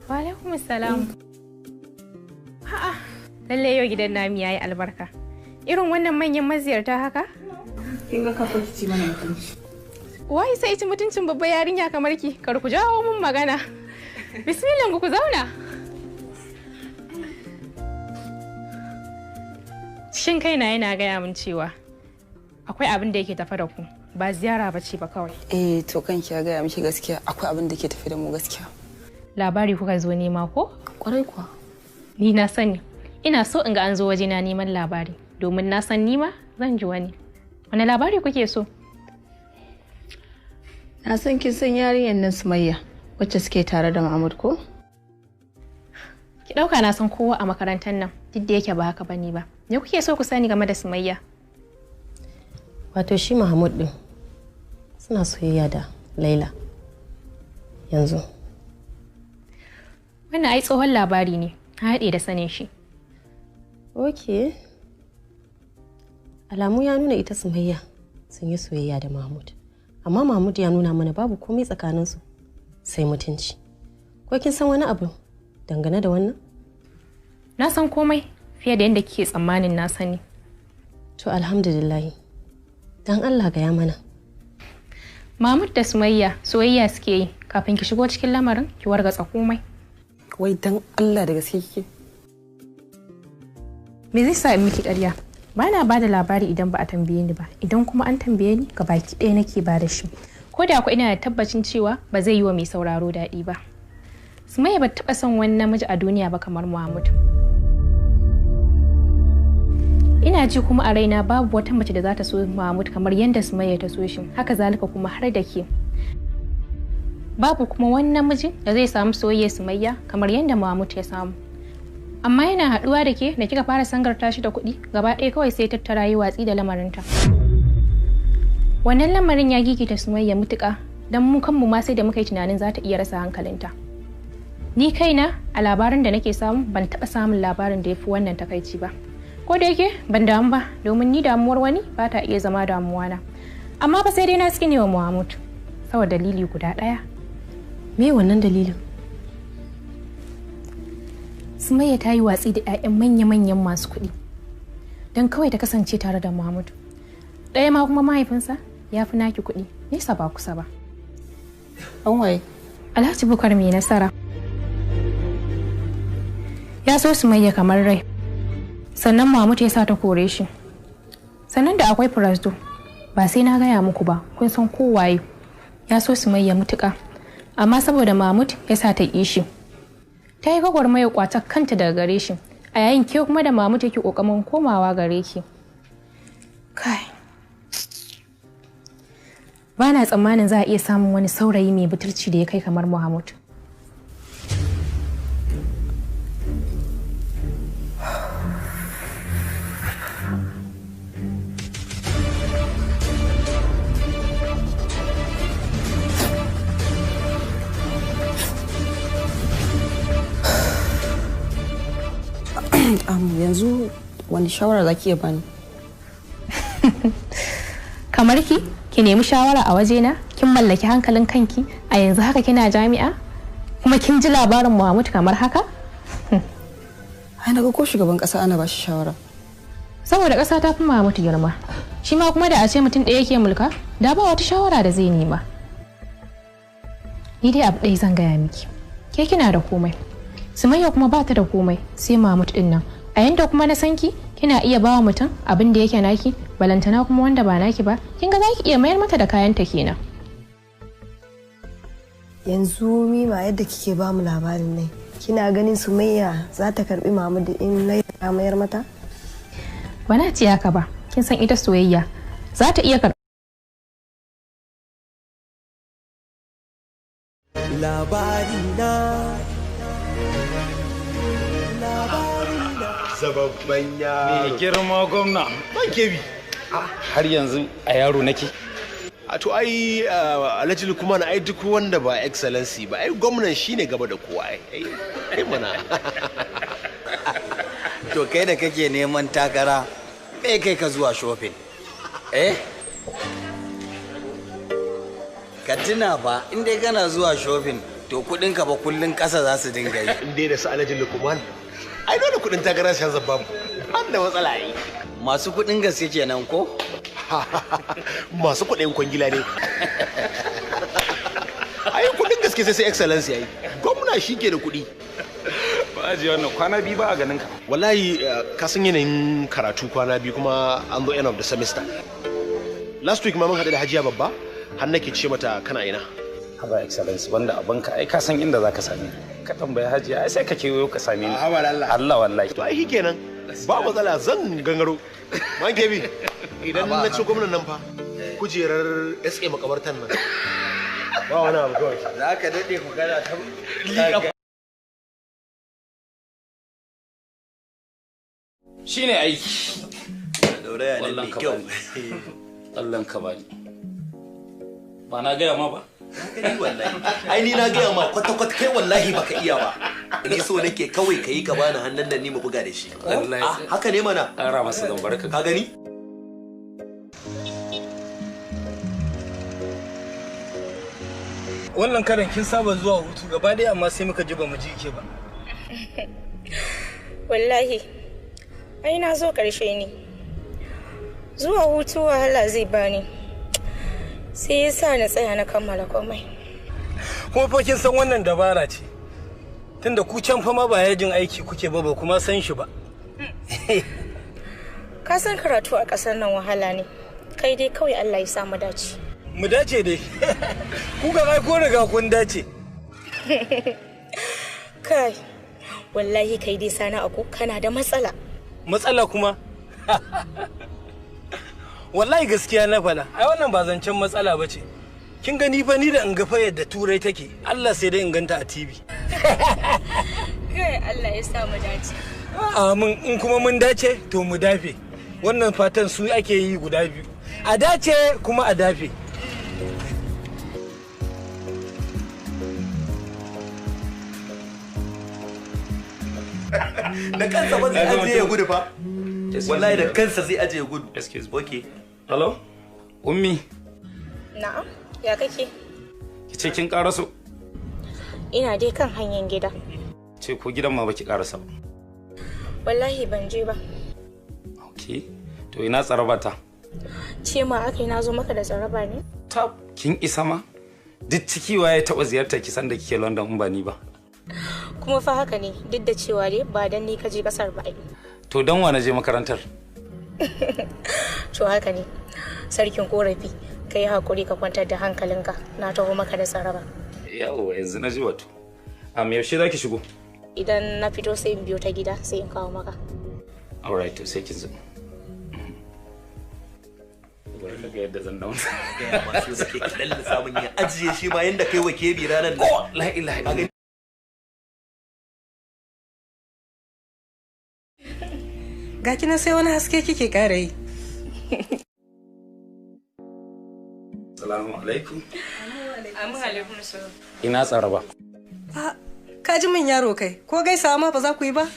Wa alaikum salam. A'a, lalle yau gidan nami yayi albarka. Irin wannan manyan maziyarta haka? Kin ga kafa ki ci mana mutunci. Wai sai ci mutuncin babbar yarinya kamar ki, kar ku jawo mun magana. Bismillah ku zauna. Shin kaina yana gaya min cewa akwai abin da yake tafe da ku, ba ziyara ba ce ba kawai. Eh to kanki ya gaya miki gaskiya, akwai abin da ke tafe da mu gaskiya. Labari kuka zo nema ko? Kwarai kuwa. Ni na sani. Ina so in ga an zo wajena neman labari, domin na san nima zan ji wani. Wani labari kuke so? Na san kin san yarinyar nan Sumayya wacce suke tare da Mahmud ko? Ki ɗauka na san kowa a makarantar nan, duk da yake ba haka bane ba. Me kuke so ku sani game da Sumayya? Wato shi Mahmud din suna soyayya da Laila yanzu. Wannan ai tsohon labari ne, haɗe da sanin shi. Ok. Alamu ya nuna ita Sumayya sun yi soyayya da Mahmud. Amma Mahmud ya nuna mana babu komai tsakaninsu sai mutunci. Ko kin san wani abu dangane da wannan? Na san komai fiye da yadda kike tsammanin na sani. To alhamdulillah. Dan Allah gaya mana. Mahmud da Sumayya soyayya suke yi kafin ki shigo cikin lamarin ki wargatsa komai. Wai dan Allah da gaske kike? Me zai sa in miki ƙarya? Ba na ba da labari idan ba a tambaye ni ba, idan kuma an tambaye ni ga baki ɗaya nake ba da shi. Ko da ku ina da tabbacin cewa ba zai yi wa mai sauraro daɗi ba. Sumayya ba taɓa son wani namiji a duniya ba kamar Muhammad. Ina ji kuma a raina babu wata mace da za ta so Mahmud kamar yadda Sumayya ta so shi, haka zalika kuma har da ke. Babu kuma wani namiji da zai samu soyayyar Sumayya kamar yadda Mahmud ya samu. Amma yana haɗuwa da ke da kika fara sangarta shi da kuɗi gaba ɗaya kawai sai tattara yi watsi da lamarinta. Wannan lamarin ya gigita Sumayya mutuƙa don mu kanmu ma sai da muka yi tunanin za ta iya rasa hankalinta. Ni kaina a labarin da nake samu ban taɓa samun labarin da ya fi wannan takaici ba. Ko da yake ban damu ba domin ni damuwar wani ba ta iya zama damuwa na. Amma ba sai dai na tsine wa Muhammad saboda dalili guda ɗaya. Me wannan dalilin? Sumayya ta yi watsi da 'ya'yan manya-manyan masu kuɗi don kawai ta kasance tare da Muhammadu. Ɗaya ma kuma mahaifinsa ya fi naki kuɗi nesa ba kusa ba. An waye? Alhaji Bukar mai nasara. Ya so Sumayya kamar rai. Sannan Mahmud ya sa ta kore shi. Sannan da akwai Firasdo, ba sai na gaya muku ba, kun san kowaye. Ya so Sumayya mutuƙa, amma saboda Mahmud ya sa ta ƙi shi. Ta yi gwagwarmayar kwatar kanta daga gare shi, a yayin ke kuma da Mahmud yake ƙoƙarin komawa gare ki. Kai. Ba na tsammanin za a iya samun wani saurayi mai butulci da ya kai kamar Mahmud. Yanzu wani shawara za ki iya bani? Kamar ki nemi shawara a wajena, kin mallaki hankalin kanki, a yanzu haka kina jami'a, kuma kin ji labarin Muhammad kamar haka? Ai naga ko shugaban kasa ana ba shi shawara. Saboda kasa ta fi Muhammad girma. Shi ma kuma da a ce mutum ɗaya yake mulka, da ba wata shawara da zai nema. Ni dai abu ɗaya zan gaya miki. Ke kina da komai. Sumayya kuma ba ta da komai sai Mahmud din nan. A yanda kuma na san ki, kina iya bawa mutum abin da yake naki, balantana kuma wanda ba naki ba, kin ga zaki iya mayar mata da kayanta kenan. Yanzu Mima yadda kike ba mu labarin nan, kina ganin Sumayya za ta karbi Mahmud in Laila mayar mata? Ba na ce haka ba, kin san ita soyayya za ta iya karɓi. Labari na Zababban yaro. Mai girma gwamna. Ban kebi. Har yanzu a yaro nake. A to ai Alhaji Lukman ai duk wanda ba excellency ba ai gwamnan shine gaba da kowa ai. Ai mana. To kai da kake neman takara me kai ka zuwa shopping? Eh? Ka tuna fa in dai kana zuwa shopping To kuɗin ka ba kullun ƙasa za su dinga yi. In dai da su Alhaji Lukman, ai dole kuɗin takarar siyasa babu. Ban da matsala ai. Masu kuɗin gaske kenan ko? Masu kuɗin kwangila ne. Ai kuɗin gaske sai excellency ai. Gwamna shi ke da kuɗi. Ba ajiye wannan kwana biyu ba a ganin ka. Wallahi ka san yanayin karatu kwana biyu kuma an zo end of the semester. Last week ma mun haɗu da Hajiya Babba har nake ce mata kana ina. Haba excellence banda abinka ai ka san inda zaka same ni. Ka tambayi Hajiya ai sai ka kewayo ka same ni. Haba Allah. Allah wallahi. To ai kenan ba matsala zan gangaro. Man kebi idan na ci gwamnan nan fa kujerar SA makabartan nan. Ba wani abu kawai. Za ka daɗe ku kana ta Shine aiki. Dauraya ne mai kyau. Allah ka bani. Ba na gaya ma ba? Wallahi. Ai ni na gaya ma kwata-kwata kai wallahi baka iya ba. Ni so nake kawai kayi ka bani hannun nan ni mu buga da shi. Wallahi. Haka ne mana. Ƙara masa zan barka. Ka gani? Wannan karan kin saba zuwa hutu gaba ɗaya amma sai muka ji ba mu ji ke ba. Wallahi, ai na zo ƙarshe ne. Zuwa hutu wahala zai bani. Sai ya sa na tsaya na kammala komai. Kuma fa kin san wannan dabara ce. Tunda ku can fa ma ba yajin aiki kuke ba ba kuma san shi ba. Ka san karatu a ƙasar nan wahala ne. Kai dai kawai Allah ya sa mu dace. Mu dace dai. Ku ga ai ko riga kun dace. Kai, wallahi kai dai sana aku kana da matsala. Matsala kuma? Wallahi gaskiya na fada. Ai wannan ba zancen matsala ba ce. Kin gani fa ni da in ga fa yadda Turai take. Allah sai dai in ganta a TV. Kai Allah ya sa mu dace. Amin, in kuma mun dace to mu dafe. Wannan fatan su ake yi guda biyu. A dace kuma a dafe. Da kansa ba zai ajiye ya gudu fa. Wallahi da kansa zai ajiye ya gudu. Excuse me. Okay. Hello? Ummi. Na'am, ya kake? Ki ce kin karaso? Ina dai kan hanyar gida. Ce ko gidan ma baki karasa ba. Wallahi ban je ba. Okay. To ina tsaraba ta? Ce ma aka yi na zo maka da tsaraba ne? Tab, kin isa ma? Duk ciki waye taɓa ziyartar ki sanda kike London in ba ni ba. Kuma fa haka ne, duk da cewa dai ba dan ni ka je kasar ba ai. To dan wa na je makarantar? To haka ne. Sarkin korafi, ka yi hakuri ka kwantar da hankalinka, na taho maka da tsaraba. Yawwa yanzu na ji wato. Am yaushe zaki shigo? Idan na fito sai in biyo ta gida sai in kawo maka. Alright, to sai kin zo. Bari ka ga yadda zan dawo. Gaya masu suke lallasa mun ya ajiye shi ma yanda kai wa kebi ranar nan. La ilaha illallah. Ga kina sai wani haske kike ƙara yi. Assalamu alaikum. Amin alaikum salam. Ina tsaraba. Ka ji min yaro kai, ko gaisawa ma ba za ku yi ba?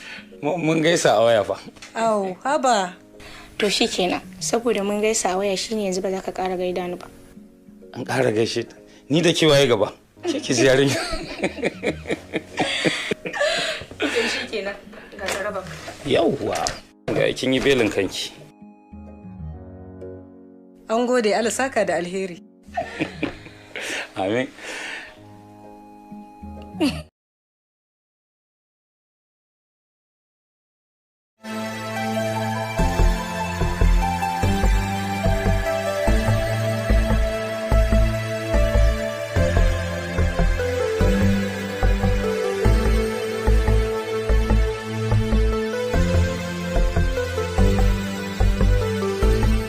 Mun gaisa a waya fa. Au, haba. To shikenan, saboda mun gaisa a waya shine yanzu ba za ka ƙara gaida ni ba. An ƙara gaishe ta. Ni da kewaye gaba. Ke ki ji yarinya. To shikenan, ga tsaraba. Yawwa. Ga kin yi belin kanki. An gode Allah saka da alheri. Amin.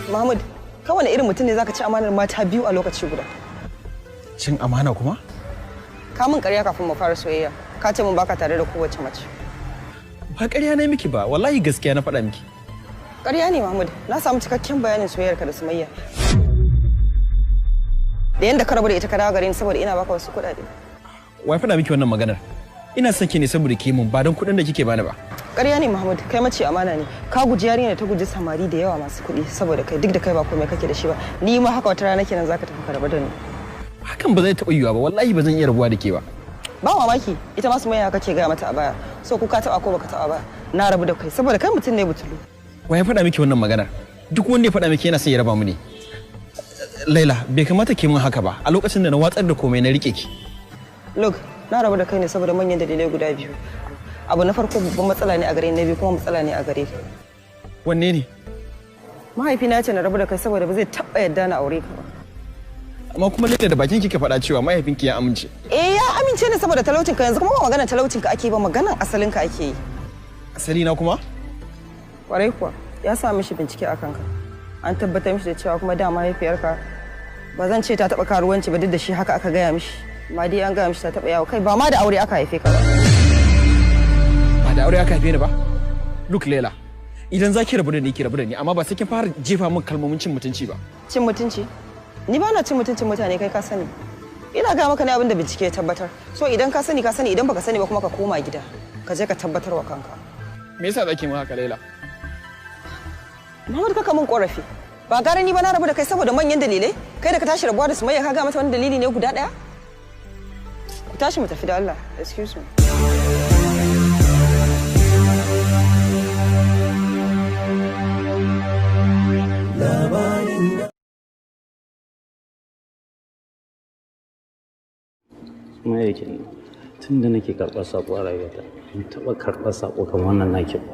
Mahmud, kai wani irin mutum ne zaka ci amanar mata biyu a lokaci guda? Cin amana kuma? Ka min ƙarya kafin mu fara soyayya. Ka ce mun baka tare da kowace mace. Ba ƙarya na miki ba, wallahi gaskiya na faɗa miki. Ƙarya ne Mahmud, na samu cikakken bayanin soyayyarka da Sumayya. Da yanda ka rabu da ita ka dawo gare ni saboda ina baka wasu kuɗaɗe. Wai faɗa miki wannan maganar? Ina son ki ne saboda ki mun ba don kuɗin da kike bani ba. Ƙarya ne Mahmud, kai mace amana ne. Ka guji yarinya da ta guji samari da yawa masu kuɗi saboda kai duk da kai ba komai kake da shi ba. Ni ma haka wata rana kenan zaka tafi ka rabu da ni. Hakan ba zai taɓa yiwuwa ba, wallahi ba zan iya rabuwa da ke ba. Ba mamaki ita ma Sumayya kake gaya mata a baya. So ko ka taba ko baka taba ba, na rabu da kai saboda kai mutum ne butulu. Wa ya faɗa miki wannan maganar? Duk wanda ya faɗa miki yana son ya raba mu ne. Laila, bai kamata ki mun haka ba a lokacin da na watsar da komai na rike ki. Look, na rabu da kai ne saboda manyan dalilai guda biyu. Abu na farko babban matsala ne a gare ni, na biyu kuma matsala ne a gare ka. Wanne ne? Mahaifina ya ce na rabu da kai saboda ba zai taɓa yadda na aure ka ba. Amma kuma Laila, da bakin kika faɗa cewa mahaifinki ya amince. Eh, ya amince ne saboda talaucin ka. Yanzu kuma ba maganar talaucin ka ake ba, maganar asalin ka ake yi. Asali na kuma? Kwarai kuwa, ya sa mishi bincike a kanka. An tabbatar mishi da cewa kuma da mahaifiyarka, ba zan ce ta taɓa karuwanci ba, duk da shi haka aka gaya mishi. Amma dai an gaya mishi ta taɓa yawo, kai ba ma da aure aka haife ka ba. Ba da aure aka haife ni ba? Look Laila, idan za ki rabu da ni, ki rabu da ni, amma ba sai kin fara jefa min kalmomin cin mutunci ba. Cin mutunci? Ni ba na cin mutuncin mutane, kai ka sani. Ina gaya maka ne abin da bincike ya tabbatar. So idan ka sani ka sani, idan baka sani ba kuma ka koma gida. Ka je ka tabbatar wa kanka. Me yasa zaki min haka, Laila? Muhammad, kaka min korafi. Ba gara ni ba na rabu da kai saboda manyan dalilai? Kai da ka tashi rabuwa da Sumayya ka ga mata wani dalili ne guda ɗaya? Ku tashi mu tafi da Allah. Excuse me. Kuma yake tun da nake karɓar saƙo a rayuwata, ban taɓa karɓar saƙo kamar wannan naki ba.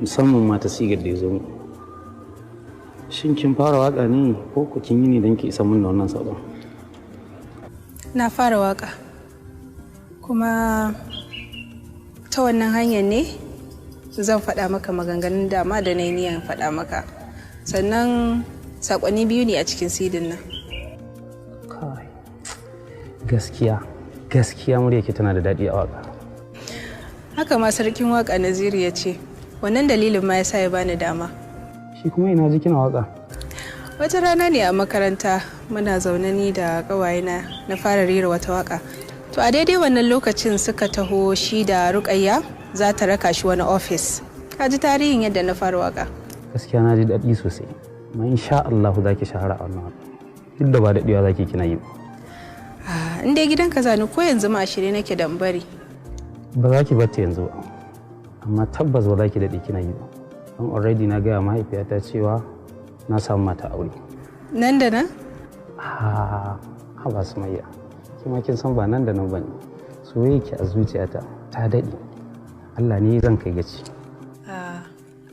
Musamman ma ta sigar da ya zo mu. Shin kin fara waƙa ne ko ku kin yi ne don ki isa mun da wannan saƙon? Na fara waka, kuma ta wannan hanyar ne zan faɗa maka maganganun dama da na yi niyyar faɗa maka. Sannan saƙonni biyu ne a cikin sidin nan. Gaskiya, gaskiya muryarki tana da daɗi a waƙa. Haka ma sarkin waka Naziru ya ce, wannan dalilin ma ya sa ya bani dama. Shi kuma ina ji kina waƙa? Wata rana ne a makaranta muna zaune ni da ƙawayena, na fara rera wata waka. To a daidai wannan lokacin suka taho shi da Rukayya za ta raka shi wani ofis. Ka ji tarihin yadda na fara waka. Gaskiya na ji daɗi sosai. Amma insha Allah za ki shahara a wannan waƙa. Duk da ba daɗewa za ki kina yi ba. Ah, in dai gidanka zani, ko yanzu ma a shirye nake da in bari. Ba za ki bar ta yanzu ba. Amma tabbas ba za ki daɗe kina yi ba. Don already na gaya mahaifiyata cewa na samu mata aure. Nan da nan? Ha, haba Sumayya. Kima kin san ba nan da nan bane. Soyayya ki a zuciyata ta daɗe. Allah ne zan kai gaci. Ah,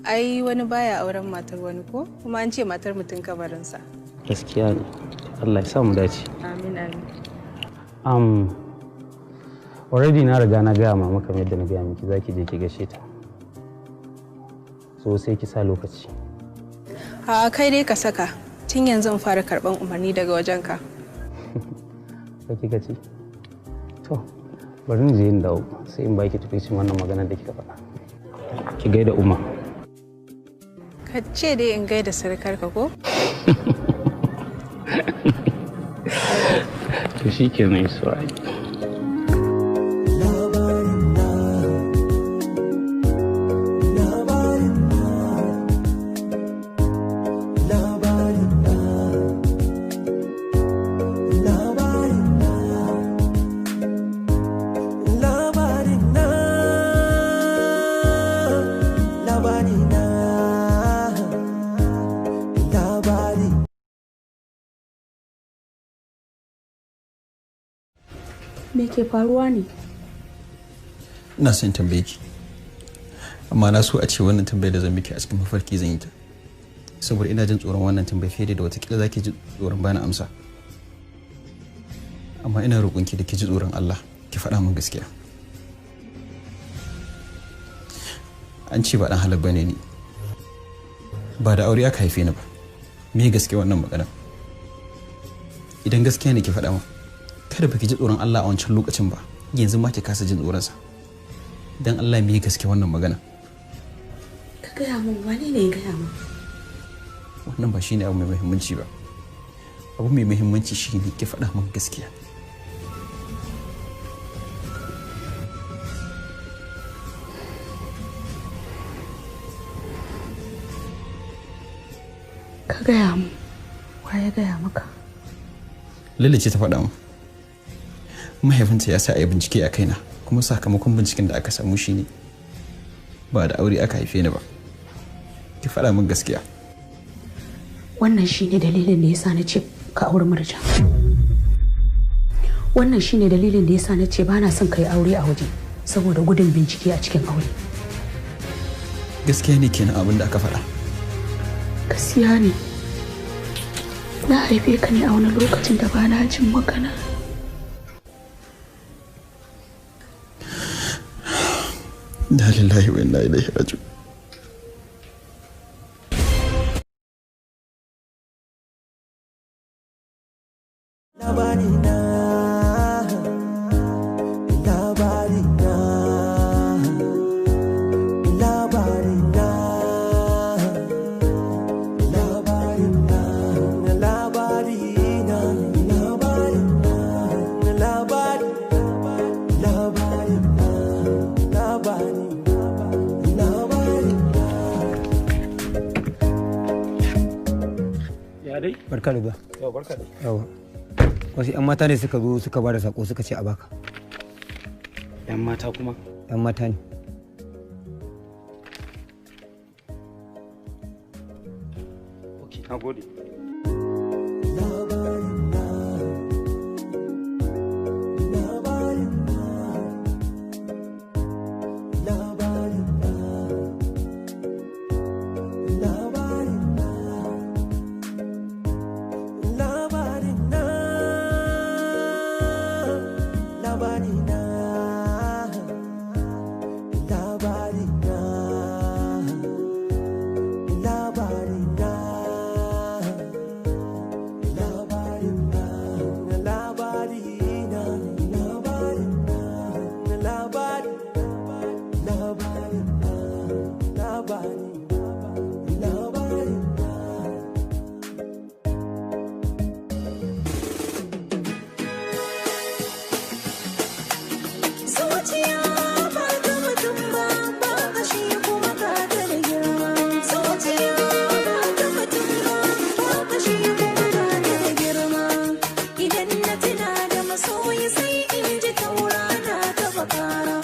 ai wani baya auren matar wani ko? Kuma an ce matar mutum kabarinsa. Gaskiya ne. Allah ya sa mu dace. Amin, amin. Already na riga na gaya mama kamar yadda na gaya miki, za ki je ki gaishe ta. So sai ki sa lokaci. A kai dai ka saka. Tun yanzu in fara karban umarni daga wajenka. Ka kika ce? To, bari in je in dawo sai in baki tukuicin wannan maganar da kika faɗa. Ki gaida Umma. Ka ce dai in gaida surukarka ko? To shi kenan, it's alright. Me ke faruwa ne? Ina son tambaye ki. Amma na so a ce wannan tambayar da zan miki a cikin mafarki zan yi ta. Saboda ina jin tsoron wannan tambayar fiye da watakila za ki ji tsoron bani amsa. Amma ina roƙon ki da ki ji tsoron Allah, ki faɗa min gaskiya. An ce ba ɗan halal bane ni. Ba da aure aka haife ni ba. Me gaskiya wannan magana? Idan gaskiya ne ki faɗa min. Kada ba ki ji tsoron Allah a wancan lokacin ba, yanzu ma ki kasa jin tsoronsa. Dan Allah, me gaske wannan magana? Ka gaya min, wane ne ya gaya min? Wannan ba shine abu mai muhimmanci ba. Abu mai muhimmanci shine ki faɗa min gaskiya. Ka gaya min, wa ya gaya maka? Laila ce ta faɗa min. Mahaifinta ya sa a yi bincike a kaina, kuma sakamakon binciken da aka samu shine ba da aure aka haife ni ba. Ki faɗa min gaskiya. Wannan shine dalilin da yasa na ce ka auri Murja. Wannan shine dalilin da yasa na ce ba na son ka yi aure a waje saboda gudun bincike a cikin aure. Gaskiya ne kenan abin da aka faɗa? Gaskiya ne. Na haife ka ne a wani lokacin da ba na jin magana. Inna lillahi wa inna ilaihi raji'un. Labari na, labari na, labari na, labari na, labari na, labari na, labari, labari na, labari, labari. Ya dai? Barka da zuwa. Yau barka dai. Yawa. Wasu 'yan mata ne suka zo suka bada sako suka ce a baka. 'Yan mata kuma? 'Yan mata ne. Ok, na gode. Labari na, labari na, labari na, labari na, labari na, labari na, labari na, labari, labari na, labari, labari na. Zuciya ba ta mutum ba, ba kashi kuma ka ta da girma. Zuciya ba ta mutum ba, ba kashi kuma ka ta da girma. Idan na tuna da masoyi sai in ji taura na ta bakara.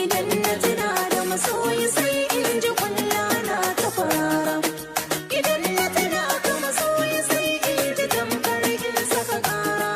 Idan na tuna da masoyi sai in ji kwalla na ta farara. Idan na tuna da masoyi sai in ji tamkar in saka kara.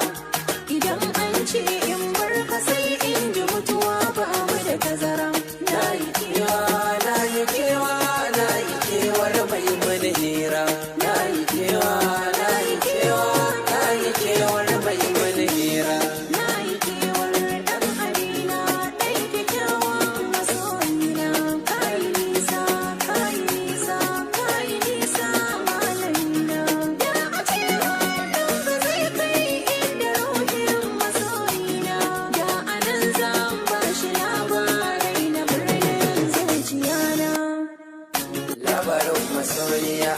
Idan an ce in bar ka sai in ji mutuwa ba mu da tazara. Na yi kewa, Na yi kewa, na yi kewar mai mana hira. Na yi kewa, na yi kewa, na yi kewar mai mana hira. Na yi kewar ɗan amina, ɗan kyakkyawan masoyina. Ka yi nisa, ka yi nisa, ka yi nisa malamina. Da a ce hannunka zai kai inda ruhin masoyina. Da a nan zan ba shi labarai na birnin zuciyana. Labarin masoyiya,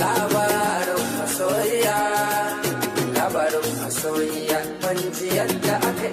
labarin masoyiya, labarin masoyiya. Ban ji yadda aka